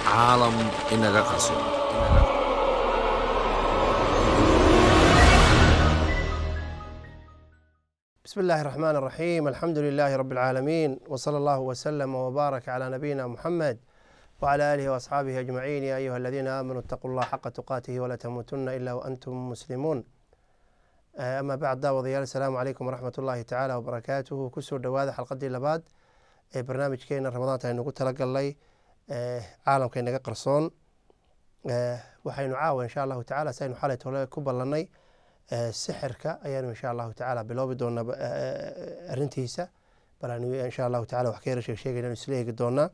Caalam inaga qarsoon. بسم الله الرحمن الرحيم، الحمد لله رب العالمين، وصلى الله وسلم وبارك على نبينا محمد وعلى آله وأصحابه أجمعين. يا أيها الذين آمنوا اتقوا الله حق تقاته ولا تموتن إلا وأنتم مسلمون. Ama bacd, daawadayaal, asalaamu calaykum waraxmat ullaahi tacaala wabarakaatuhu. Kusoo dhowaada xalqadii labaad ee barnaamijkeena Ramadaanta aynugu talagalnay, caalamka inaga qarsoon. Waxaynu caawa, insha Allahu tacala, si aynu xalay tole ku ballanay, sixirka ayaanu, insha Allahu tacaala, biloobi doonaa arrintiisa. Bal aynu, insha Allahu tacala, wax ka yara sheeg sheegayna, anu isla eegi doonaa.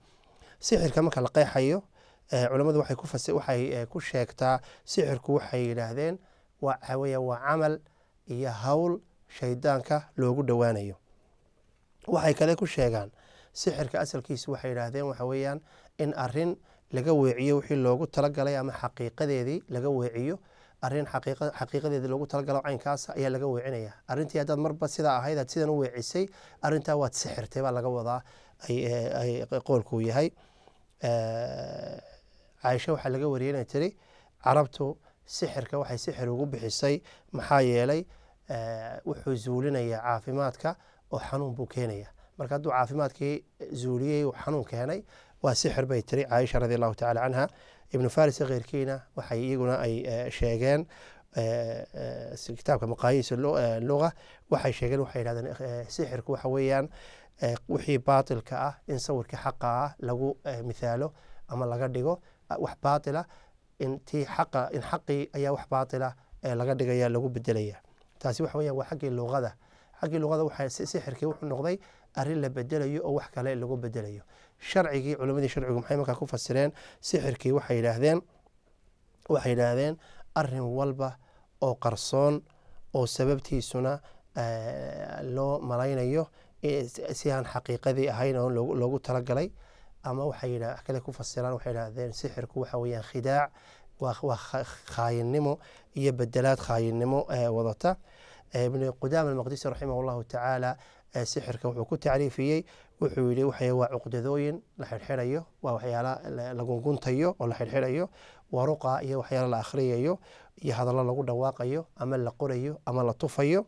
Sixirka marka la qeexayo, culammadu waxay ku fasi waxay ku sheegtaa sixirku, waxay yidhaahdeen waxa weeya waa camal iyo hawl shaydaanka loogu dhowaanayo. Waxay kale ku sheegaan sixirka asalkiisa, waxay yidhaahdeen waxa weeyaan in arin laga weeciyo wixii loogu talagalay ama xaqiiqadeedii laga weeciyo. Arrin xaqiiqadeedii loogu talagalo caynkaas ayaa laga weecinaya. Arrintii haddaad marba sidaa ahayd aad sidan u weecisay, arrintaa waad sixirtay baa laga wadaa, ay qoolkuu yahay. Caaisha waxaa laga wariyay inay tiri carabtu sixirka waxay sixir ugu bixisay maxaa yeelay wuxuu zuulinayaa caafimaadka oo xanuun buu keenaya. Marka hadduu caafimaadkii zuuliyey uu xanuun keenay, waa sixir, bay tiri Caaisha radi Allahu tacala canha. Ibnu Faris keyrkiina waxay iyaguna ay sheegeen kitaabka Maqaayiis Luga, waxay sheegeen, waxay yidhahdeen sixirku waxa weeyaan wixii baatilka ah in sawirkii xaqa ah lagu mithaalo ama laga dhigo wax baatila, in tii xaqa, in xaqii ayaa wax baatila laga dhigaya, lagu bedelaya. Taasi waxa weeyaan waa xaggii luqada. Xaggii luqada waxa sixirkii wuxuu noqday arrin la bedelayo oo wax kale lagu bedelayo. Sharcigii, culimadii sharcigu maxay markaa ku fasireen sixirkii? Waxay yidhaahdeen arrin walba oo qarsoon oo sababtiisuna loo malaynayo si aan xaqiiqadii ahayn oo loogu talagalay. Ama waxay wax kale ku fasiraan, waxay yidhahdeen sixirku waxa weeyaan khidaac, waa khaayinimo iyo bedelaad khaayinimo wadata. Ibnu Qudaama Almaqdisi raximah Allahu tacaala sixirka wuxuu ku tacriifiyey, wuxuu yidhi waxa waa cuqdadooyin la xidhxidhayo, waa waxyaala la gunguntayo oo la xidhxidhayo, waa ruqa iyo waxyaala la akhriyayo iyo hadallo lagu dhawaaqayo ama la qorayo ama la tufayo.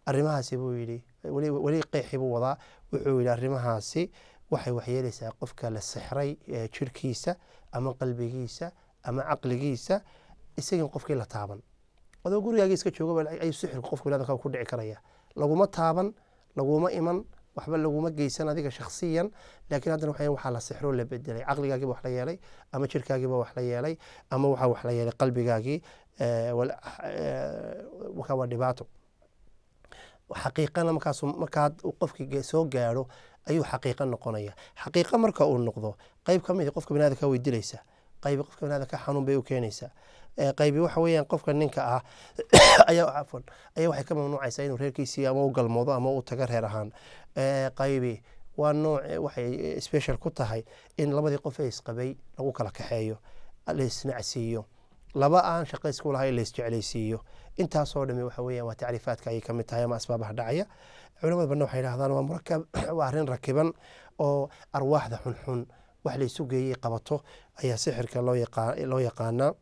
Arrimahaasi buu yidhi, weli qeexi buu wadaa, wuxuu yidhi arrimahaasi waxay waxyeelaysaa qofka la sixray jirhkiisa ama qalbigiisa ama caqligiisa, isagin qofkii la taaban. Adoo gurigaagii iska jooga ayuu sixirku qofka biniadamka ku dhici karaya. Laguma taaban, laguma iman, waxba laguma geysan adiga shakhsiyan, laakiin haddana waxa waxaa la sixroo la bedelay caqligaagiiba wax la yeelay ama jirkaagiiba wax la yeelay ama waxaa wax la yeelay qalbigaagii. Marka waa dhibaato. Xaqiiqana markaas markaa qofkii soo gaadho ayuu xaqiiqo noqonaya. Xaqiiqo marka uu noqdo, qayb ka mid qofka biniadamka way dilaysaa, qaybi qofka biniadamka xanuun bay u keenaysaa, qaybi waxa weeyaan qofka ninka ah ayaa, cafwan, ayaa waxay ka mamnuucaysaa inuu reerkiisii ama u galmoodo ama u tago reer ahaan. Qaybi waa nooc waxay special ku tahay in labadii qof ee isqabay lagu kala kaxeeyo, la isnacsiiyo, laba aan shaqo isku lahayn la isjeclaysiiyo. Intaasoo dhami waxa weeyaan waa tacriifaadka ayay ka mid tahay ama asbaabaha dhacaya. Culamada badna waxay yidhahdaan waa murakab, waa arrin rakiban oo arwaaxda xunxun wax la isu geeyey qabato ayaa sixirka loo yaqaanaa.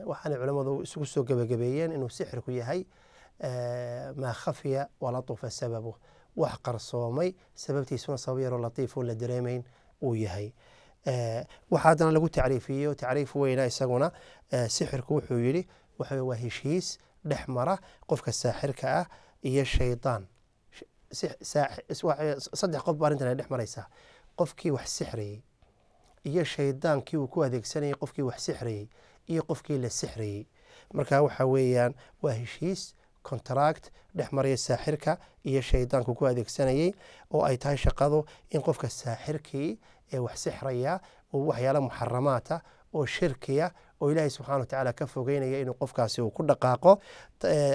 Waxaanay culamadu isugu soo gebagabeeyeen inuu sixirku yahay maa khafiya walatufa sababu, wax qarsoomay sababtiisuna sabab yaroo latiif oo la dareemayn uu yahay. Waxaa haddana lagu tacriifiyo tacriif weyna isaguna sixirku, wuxuu yidhi waxa waa heshiis dhex mara qofka saaxirka ah iyo shaydaan. Saddex qof ba arrintan ay dhex maraysaa: qofkii wax sixrayey iyo shaydaankii uu ku adeegsanayay qofkii wax sixrayey iyo qofkii la sixrayey. Marka waxa weeyaan waa heshiis, contract, dhex maraya saaxirka iyo shaydaanku ku adeegsanayey, oo ay tahay shaqadu in qofka saaxirkii ee wax sixraya uu waxyaala muxaramaata oo shirkiya oo Ilaahay subxana wa tacaala ka fogeynaya inuu qofkaasi uu ku dhaqaaqo,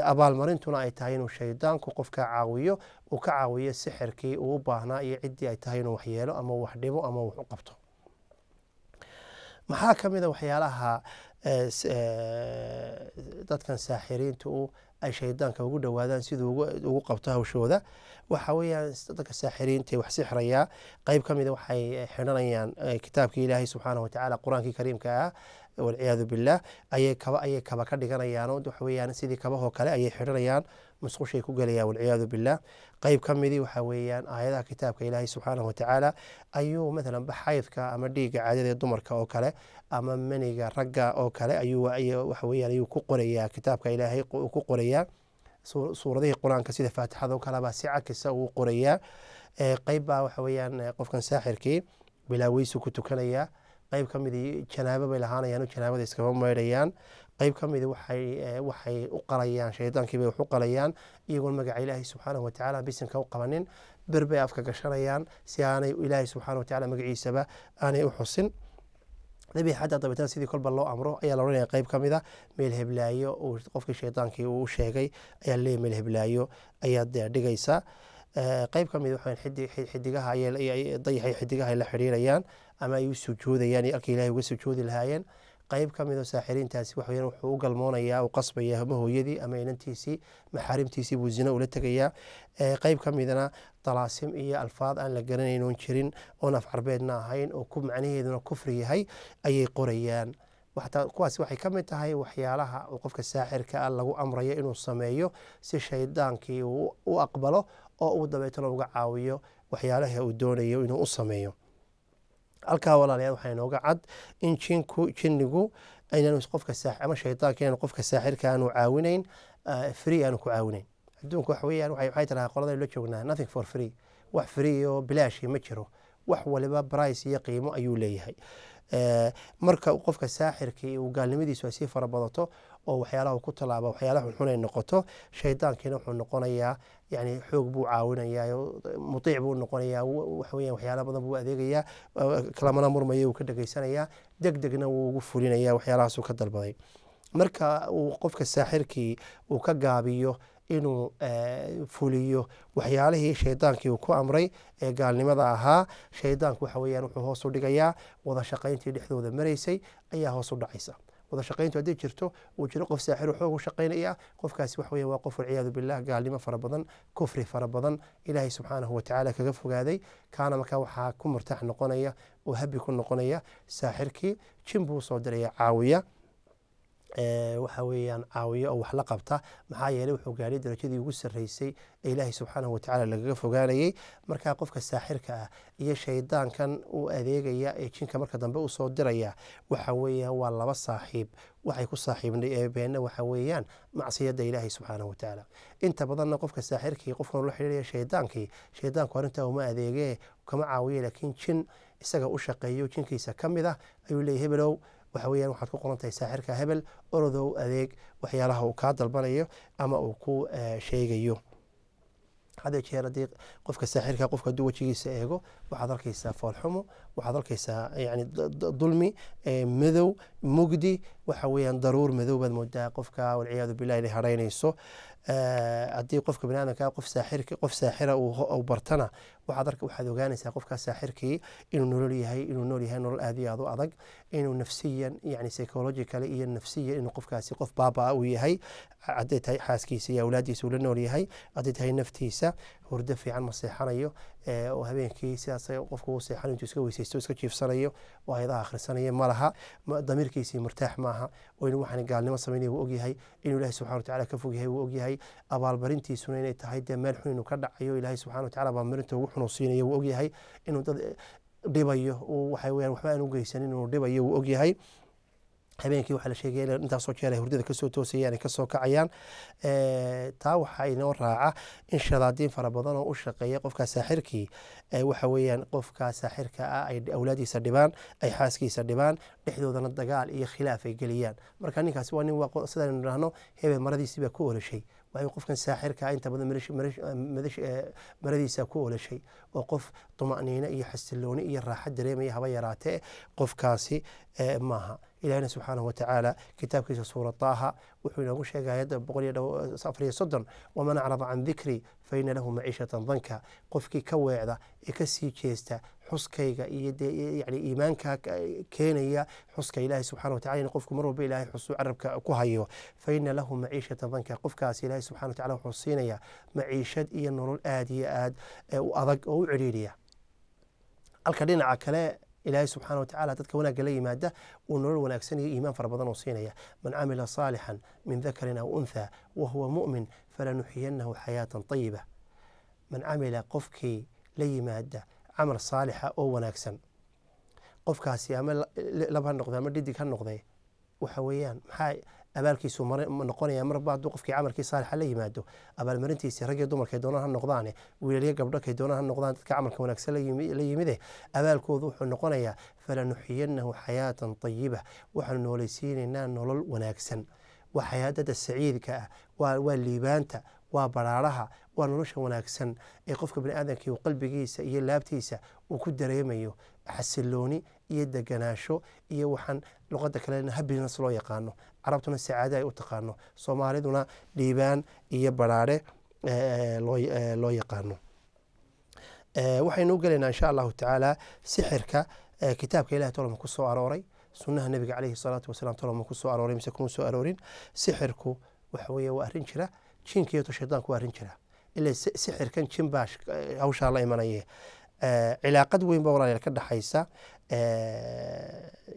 abaalmarintuna ay tahay inuu shaydaanku qofka caawiyo, uu ka caawiyo sixirkii uu u baahnaa iyo ciddii ay tahay inuu waxyeelo ama wax dhibo ama wax u qabto. Maxaa ka mid a waxyaalaha dadkan saaxiriinta u ay shaydaanka ugu dhowaadaan siduu ugu qabto hawshooda. Waxa weeyaan dadka saaxiriinta wax sixrayaa qayb ka mida waxay xidhanayaan kitaabkii Ilaahay subxaanahu watacaala, Qur-aankii kariimka ah, walciyaadu billaah, ayay kaba ka dhiganayaan oo waxa weeyaan sidii kabahoo kale ayay xidhanayaan, musqushay ku gelayaan, walciyaadu billaah. Qayb ka midii waxa weeyaan aayadaha kitaabka Ilaahay subxaanahu watacaala ayuu mathalan xaydka ama dhiigga caadada ee dumarka oo kale ama maniga ragga oo kale ayuu waxa weeyaan ayuu ku qorayaa kitaabka Ilaahay ku qorayaa. Suuradihii Qur-aanka sida Faatixada oo kale baa si cakisa uu qorayaa. Qayb baa waxa weeyaan qofkan saaxirkii bilaaweysu ku tukanayaa. Qayb ka midii janaabo bay lahaanayaan oo janaabada iskama maydhayaan. Qayb ka midi waxay u qalayaan shaydaankii bay wax u qalayaan iyagoon magaca Ilaahay subxaanahu watacaala bisinka u qabanin. Bir bay afka gashanayaan si aanay Ilaahay subxaanahu watacaala magaciisaba aanay u xusin. Dabiixadda dabeetana sidii kolba loo amro ayaa la odhanaya. Qayb ka mid a meel heblaayo uu qofkii shaydaankii uu u sheegay ayaa leeyahy, meel heblaayo ayaad dhigaysaa. Qayb ka mid waxa xidigaha dayaxay xidigaha ay la xidhiirayaan ama ay u sujuudayaan iyo halkii Ilahay uga sujuudi lahaayeen. Qayb ka mid oo saaxiriintaasi waxa weeyaan wuxuu u galmoonayaa, uu qasbayaa ama hooyadii ama inantiisii, maxaarimtiisii buu zino ula tegayaa. Qayb ka midana talaasim iyo alfaad aan la garanayn oon jirin oon af Carbeedna ahayn oo ku macnaheeduna kufri yahay ayay qorayaan. Kuwaasi waxay ka mid tahay waxyaalaha uu qofka saaxirka ah lagu amrayo inuu sameeyo si shaydaankii uu u aqbalo oo uu dabeetana uga caawiyo waxyaalaha uu doonayo inuu u sameeyo. Halkaa, walaalayaal, waxaa inooga cad in jinku, jinnigu aynan qofka ama shaydaanka inaanu qofka saaxirka aanu caawinayn, free aanu ku caawinayn. Adduunka waxa weeyaan waxay tirahaa qolada la joognaa, "Nothing for free." Wax free oo bilaashi ma jiro, wax waliba price iyo qiimo ayuu leeyahay. Marka qofka saaxirkii uu gaalnimadiisu ay sii fara badato oo waxyaalaha uu ku tallaabo waxyaalaha xunxun ay noqoto, shaydaankiina wuxuu noqonayaa yani xoog buu caawinayaa, mutiic buu noqonayaa. Waxa weeyaan waxyaala badan buu adeegayaa, kalamana murmaya, wuu ka dhegaysanayaa, deg degna wuu ugu fulinayaa waxyaalahaasuu ka dalbaday. Marka uu qofka saaxirkii uu ka gaabiyo inuu fuliyo waxyaalihii shaydaankii uu ku amray ee gaalnimada ahaa, shaydaanku waxa weeyaan wuxuu hoos u dhigayaa wada shaqayntii dhexdooda maraysay ayaa hoos u dhacaysa. Wada shaqayntu haddii jirto, uu jiro qof saaxir xoog u shaqaynaya, qofkaasi waxa weeyaan waa qof, walciyaadu billah, gaalnimo fara badan, kufri fara badan Ilaahay subxaanahu watacaala kaga fogaaday. Kaana markaa waxaa ku murtaax noqonaya oo habi ku noqonaya saaxirkii. Jin buu soo diraya caawiya, waxa weeyaan caawiyo oo wax la qabta. Maxaa yeelay wuxuu gaadhay darajadii ugu sarreysay ee Ilaahay subxaanahu watacaala lagaga fogaanayay. Marka qofka saaxirka ah iyo shaydaankan u adeegaya ee jinka marka dambe usoo diraya waxa weeyaan waa laba saaxiib. Waxay ku saaxiibeenna waxa weeyaan macsiyadda Ilaahay subxaanahu watacaala. Inta badanna qofka saaxirkii qofkan ula xidhiiraya shaydaankii, shaydaanku arrintaa uma adeegee, kama caawiye, laakiin jin isaga u shaqeeyo, jinkiisa ka mid ah ayuu leeyahy: "Hebelow, waxa weeyaan waxaad ku qoran tahay saaxirka hebel, orodow adeeg waxyaalaha uu kaa dalbanayo ama uu ku sheegayo." Hadda jeer haddii qofka saaxirka qofka hadduu wejigiisa eego, waxaad arkaysaa foolxumo, waxaad arkaysaa yani dulmi, madow, mugdi, waxa weeyaan daruur madow baad moodaa qofka, walciyaadu billah, inay hadhaynayso. Haddii qofka baniaadamka qof saaxirka, qof saaxira uu bartana, waxaad ogaanaysaa qofka saaxirkii inuu nolol yahay, inuu nool yahay nolol aad iyo aad u adag, inuu nafsiyan, yani psychologically iyo nafsiyan, inuu qofkaasi qof baabaa uu yahay. Hadday tahay xaaskiisa iyo awlaaddiisa uu la nool yahay, hadday tahay naftiisa, hurdo fiican ma seexanayo oo habeenkii sidaas qofku u seexanayo intuu iska weysaysto iska jiifsanayo oo ayadaha akhrisanayo ma laha. Damiirkiisii murtaax maaha oo inuu waxaan gaalnimo samaynaya wuu ogyahay, inuu Ilahi subxana watacala ka fog yahay wuu ogyahay, abaalmarintiisuna inay tahay dee meel xun inuu ka dhacayo, Ilaahay subxana watacala abaalmarinta ugu xunuusiinayo wuu ogyahay, inuu dad dhibayo, waxa weyaan waxba aan u geysanin inuu dhibayo wuu ogyahay. Habeenkii waxaa la sheegaya in intaasoo jeer ay hurdada kasoo toosayaan, ay kasoo kacayaan. Taa waxaa inoo raaca in shadaadiin fara badan oo u shaqeeya qofka saaxirkii, waxa weeyaan qofka saaxirka ah, ay awlaadiisa dhibaan, ay xaaskiisa dhibaan, dhexdoodana dagaal iyo khilaaf ay geliyaan. Marka ninkaasi waa nin, waa sidaynu nidhaahno, hebel maradiisii baa ku olashay. Waxay qofkan saaxirka ah inta badan maradiisa ku olashay oo qof tuma'niino iyo xasilooni iyo raaxo dareemaya haba yaraatee qofkaasi maaha. Ilahina subxaanahu watacaala kitaabkiisa Suura Taaha wuxuu inoogu sheegay ayadda 134: "ومن أعرض عن ذكري فإن له معيشة ضنكا." Qofkii ka weecda ee ka sii jeesta Xuskayga iyo dee yani iimaanka keenaya xuska Ilaahay subxana watacala, in qofku mar walba Ilaahay xusuu carabka ku hayo, fa ina lahu maciishatan danka, qofkaas Ilaahay subxana watacala wuxuu siinayaa maciishad iyo nolol aad iyo aad u adag oo u cidhiidhiya. Halka dhinaca kale Ilaahay subxaana watacaala dadka wanaagga la yimaada uu nolol wanaagsan iyo iimaan fara badan uu siinaya. Man camila saalixan min dakarin aw unthaa wahuwa mu'min falanuxiyanahu xayaatan tayiba. Man camila, qofkii la yimaada camal saalixa oo wanaagsan, qofkaasi ama lab ha noqde ama dhidig ha noqde, waxa weeyaan maxaa abaalkiisu noqonaya? Marba hadduu qofkii camalkii saalixa la yimaado, abaalmarintiisi rag iyo dumarkay doonaan ha noqdaane, wiilalyo gabdho kay doonaan ha noqdaan, dadka camalka wanaagsan la yimide abaalkoodu wuxuu noqonayaa falanuxiyanahu xayaatan tayiba, waxaanu noolaysiinaynaa nolol wanaagsan. Waa xayaadada saciidka ah, waa liibaanta, waa baraaraha, waa nolosha wanaagsan ee qofka bani aadamkii uu qalbigiisa iyo laabtiisa uu ku dareemayo xasilooni iyo deganaasho iyo waxaan luqadda kalena happiness loo yaqaano, Carabtuna sacaado ay u taqaano, Soomaaliduna dhiibaan iyo baraare loo yaqaano. Waxaynu u gelaynaa insha Allahu tacaala sixirka. Kitaabka Ilahi toloma ku soo arooray? Sunnaha Nebiga caleyhi salaatu wasalaam toloma ku soo arooray mise kuma soo aroorin? Sixirku waxa weeye waa arrin jira. Jinka iyo shaydaanku waa arrin jira, ila sixirkan jin baa hawshaa la imanaye. Cilaaqad weyn baa, walaalayaal, ka dhaxaysa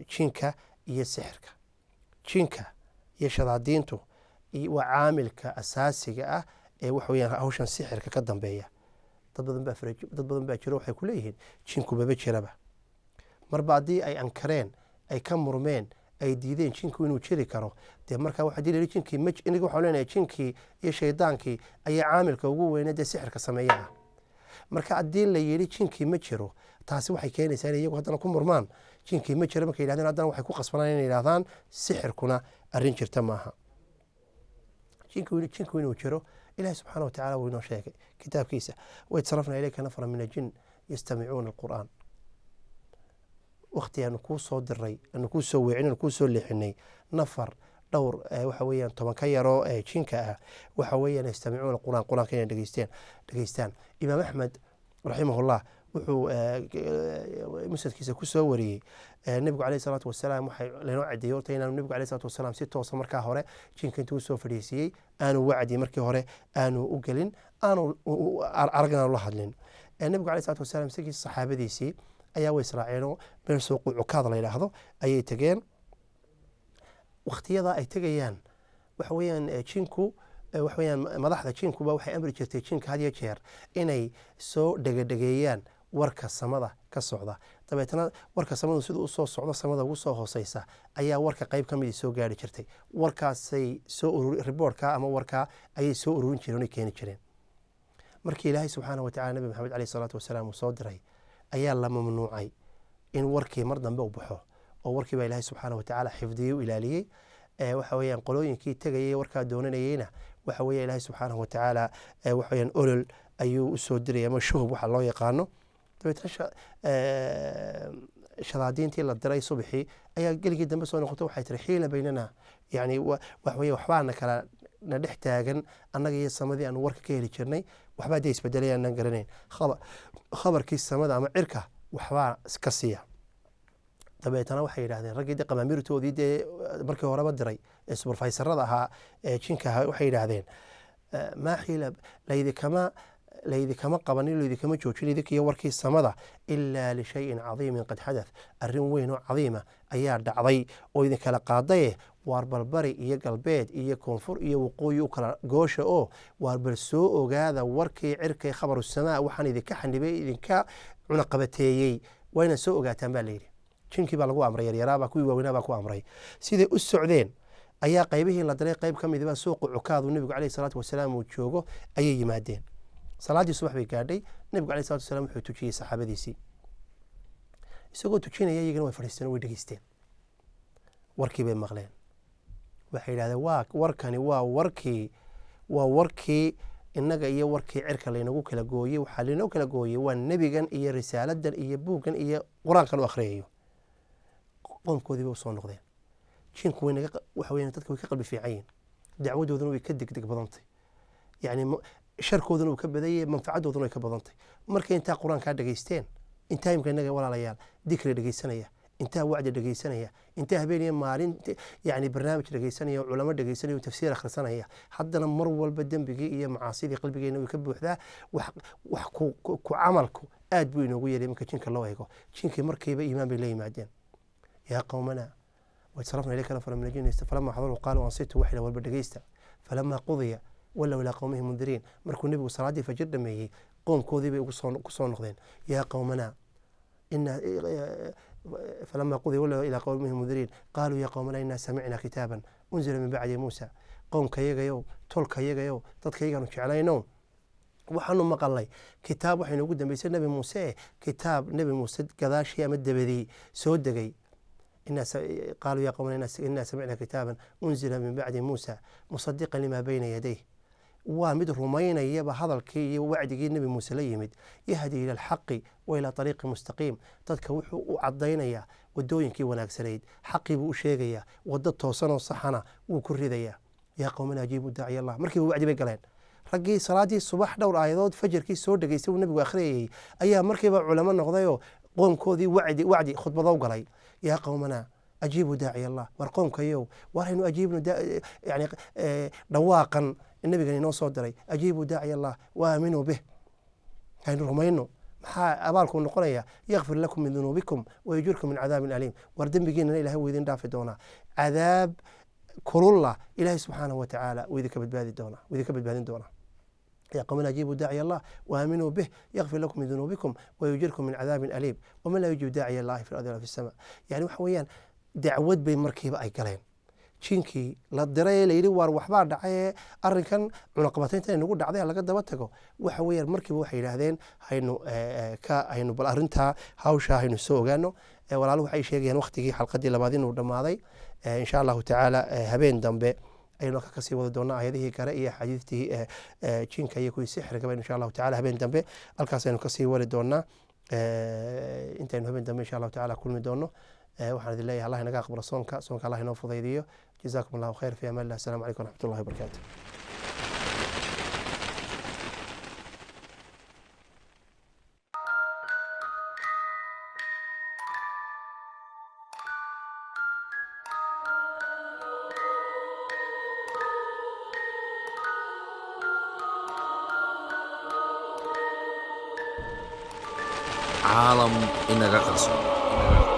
jinka iyo sixirka. Jinka iyo shadaadiintu waa caamilka asaasiga ah ee waxa weeyaan hawshan sixirka ka dambeeya. Dad badan baa jiro waxay ku leeyihiin jinku maba jiraba. Marba haddii ay ankareen, ay ka murmeen, ay diideen jinku inuu jiri karo, dee markaa waxa dii jinkii ma inaga waxaan leenahay jinkii iyo shaydaankii ayaa caamilka ugu weyne dee sixirka sameeya ah. Marka haddii la yidhi jinkii ma jiro, taasi waxay keenaysaa inay iyagu haddana ku murmaan jinkii ma jiro. Markay yidhahdeen, haddana waxay ku qasbanaan inay yidhahdaan sixirkuna arrin jirta maaha. Jinku inuu jiro Ilahi subxaana watacala wuu inoo sheegay kitaabkiisa: waid sarafna ilayka nafra min ajin yastamicuuna alqur'aan. Wakti aanu kuu soo diray, aanu kuu soo weecin, aanu kuu soo leexinay nafar dhowr waxa weeyaan 10 ka yaroo jinka ah, waxa weeyaan yastamicuuna qur'aan, qur'aanka inay dhegeystaan. Imaam Axmed raximahullah wuxuu musnadkiisa ku soo wariyey Nebigu caleyhi salaatu wasalaam, waxay laynoo cadeeyey horta inaanu Nebigu caleyhi salaatu wasalaam si toosa markaa hore jinka intuu usoo fadhiisiiyey aanu wacdi markii hore aanu u gelin, aanu aragna aanu la hadlin. Nebigu caleyhi salaatu wasalaam isagii saxaabadiisii ayaa way israaceenoo meel suuqu Cukaad la yidhaahdo ayay tegeen. Wakhtiyada ay tegayaan, waxa weeyaan jinku, waxa weeyaan madaxda jinkuba waxay amri jirtay jinka had iyo jeer inay soo dhegedhegeeyaan warka samada ka socda. Dabeetna warka samadu siduu usoo socdo, samada ugu soo hooseysa ayaa warka qayb ka midii soo gaari jirtay. Warkaasay soo ururi, riboortka ama warkaa ayay soo ururin jireen oy keeni jireen. Markii Ilaahay subxaana wa tacala Nabi Maxamed caleyhi salaatu wasalaam uu soo diray ayaa la mamnuucay in warkii mar dambe u baxo, oo warkii baa Ilaahay subxaana wa tacaala xifdiyey, u ilaaliyey. Waxa weeyaan qolooyinkii tegayay warkaa doonanayeyna, waxa weeye Ilaahay subxaanahu wa tacaala waxa weeyaan olol ayuu usoo dirayay ama shuhub waxa loo yaqaano. Dabeetna shadaadiintii la diray subaxii ayaa geligii dambe soo noqoto, waxay tiri: xiila baynana, yani waxa weeye waxbaana kala na dhex taagan annaga iyo samadii aanu warka ka heli jirnay, waxbaa dee isbedelay aanan garanayn, khabarkii samada ama cirka waxbaa ka siiya. Dabeetana waxay yidhahdeen raggii dee qamaamiirtoodii dee markii horeba diray ee supervisorada ahaa ee jinka ahaa, waxay yidhaahdeen: maa xiila laydikama qabanin, laydikama joojin idinkiyo warkii samada ilaa lishayin cadiimin qad xadath, arrin weyn oo cadiima ayaa dhacday oo idinkala qaadaye. Waar balbari iyo galbeed iyo koonfur iyo waqooyi u kala goosha oo waar bal soo ogaada warkii cirkay, khabaru samaa, waxaan idinka xanibay, idinka cunaqabateeyey waa inaad soo ogaataan, baa layidhi. Jinkii baa lagu amray, yaryaraabaa kuwii waaweynaa baa ku amray. Siday u socdeen ayaa qaybihii la diray qayb ka midibaa suuqa Cukaadu Nebigu caleyhi salaatu wasalaam uu joogo ayay yimaadeen. Salaaddii subax bay gaadhay. Nebigu caleyhi salatu wasalaam wuxuu tujiyey saxaabadiisii. Isagoo tujinaya iyagana way fadhiisteen, way dhegeysteen, warkii bay maqleen. Waxay yidhahdeen: waa warkani, waa warkii innaga iyo warkii cirka laynagu kala gooyey. Waxaa laynoo kala gooyey waa nebigan iyo risaaladan iyo buuggan iyo Qur-aankan u akhriyayo. Qoomkoodii bay usoo noqdeen. Jinku way naga, waxa weeyaan dadka way ka qalbi fiican yihin, dacwadooduna way ka degdeg badantay, yacni sharkooduna uu ka badanyay, manfacadooduna way ka badantay. Markay intaa Qur-aankaa dhegeysteen Intaa imka innaga, walaalayaal, dikri dhegeysanaya, intaa wacdi dhegeysanaya, intaa habeeniya maalin yani barnaamij dhegeysanaya oo culamo dhegeysanaya oo tafsiir akhrisanaya, haddana mar walba dembigii iyo macaasidii qalbigeena way ka buuxdaa. Wax ku camalku aad buu inoogu yeeray marka jinka loo eego. Jinkii markiiba iimaan bay la yimaadeen. Yaa qowmana waysarafna ilayka nafara min aljinni falamaa xadaruu qaaluu ansitu, waxay walba dhegeysta. Falamaa qudiya walow ilaa qowmihim mundiriin. Markuu nebigu salaaddii fajir dhameeyey, qoomkoodii bay ku soo noqdeen. Yaa qowmana ina فلما قضي ولوا إلى قومهم منذرين قالوا يا قومنا إنا سمعنا كتابا أنزل من بعد موسى. Qoomkayagayow, tolkayagayow, dadkayagaanu jeclaynow, waxaanu maqalnay kitaab waxay noogu dambeysay Nebi Muuse, kitaab Nebi Muuse gadaashii ama dabadii soo degay. قالوا يا قومنا إنا سمعنا كتابا أنزل من بعد موسى مصدقا لما بين يديه, waa mid rumaynayaba hadalkii iyo wacdigii Nebi Muuse la yimid, yahdi ila alxaqi wa ilaa ariiqi mustaqiim. Dadka wuxuu u cadaynayaa wadooyinkii wanaagsanayd, xaqii buu u sheegayaa, waddo toosanoo saxana wuu ku ridayaa. Yaa qowmana ajiibu daaciya Allah. Markiiba wacdi bay galeen. Raggii salaadii subax dhowr aayadood fajarkii soo dhegaystay uu nebigu akhriyayey ayaa markiiba culamo noqdayoo qoomkoodii wacdi khudbadow galay. Yaa qowmana ajiibu daaciya Allah, war qoomkayow, war haynu ajiibnu yani dhawaaqan nabigan inoo soo diray. Ajiibuu daaciya Allah wa aaminuu bih, haynu rumayno. Maxaa abaalkuu noqonaya? Yakfir lakum min dunuubikum wayujirkum min cadaabin aliim. War dembigiinana Ilahay wuu idin dhaafi doonaa, cadaab kululla Ilahay subxaanahu wa tacaala wuu idinka badbaadi doonaa, wuu idinka badbaadin doonaa. يا قومنا أجيبوا داعي الله وآمنوا به يغفر لكم من ذنوبكم ويجركم من عذاب أليم ومن لا يجيب داعي الله في الأرض ولا في السماء. Yani waxa weeyaan dacwad bay markiiba ay galeen. Jinkii la diray ee layidhi waar waxbaa dhacay ee arrinkan cunaqabataynta inagu dhacday laga daba tago, waxa weeyaan markiiba waxay yidhaahdeen haynu ka haynu bal arrintaa hawshaa haynu soo ogaano. Walaaluhu waxay sheegayaan waqtigii xalqadii labaad inuu dhammaaday. Insha Allahu tacaala habeen dambe ayaynu halka kasii wadi doonaa aayadihii kale iyo axaadiistii jinka iyo kuwii sixirgaba. Insha Allahu tacala habeen dambe halkaas aynu kasii wadi doonaa. Intaynu habeen dambe insha Allahu tacala kulmi doono, waxaan idin leeyahay Allah inaga aqbalo soonka, soonka Allah inoo fudaydiyo. Jazakum Allahu khayr, fi amaan illah. Assalamu calaykum waraxmat ullahi wabarakaatu. Caalam inaga qarsoon.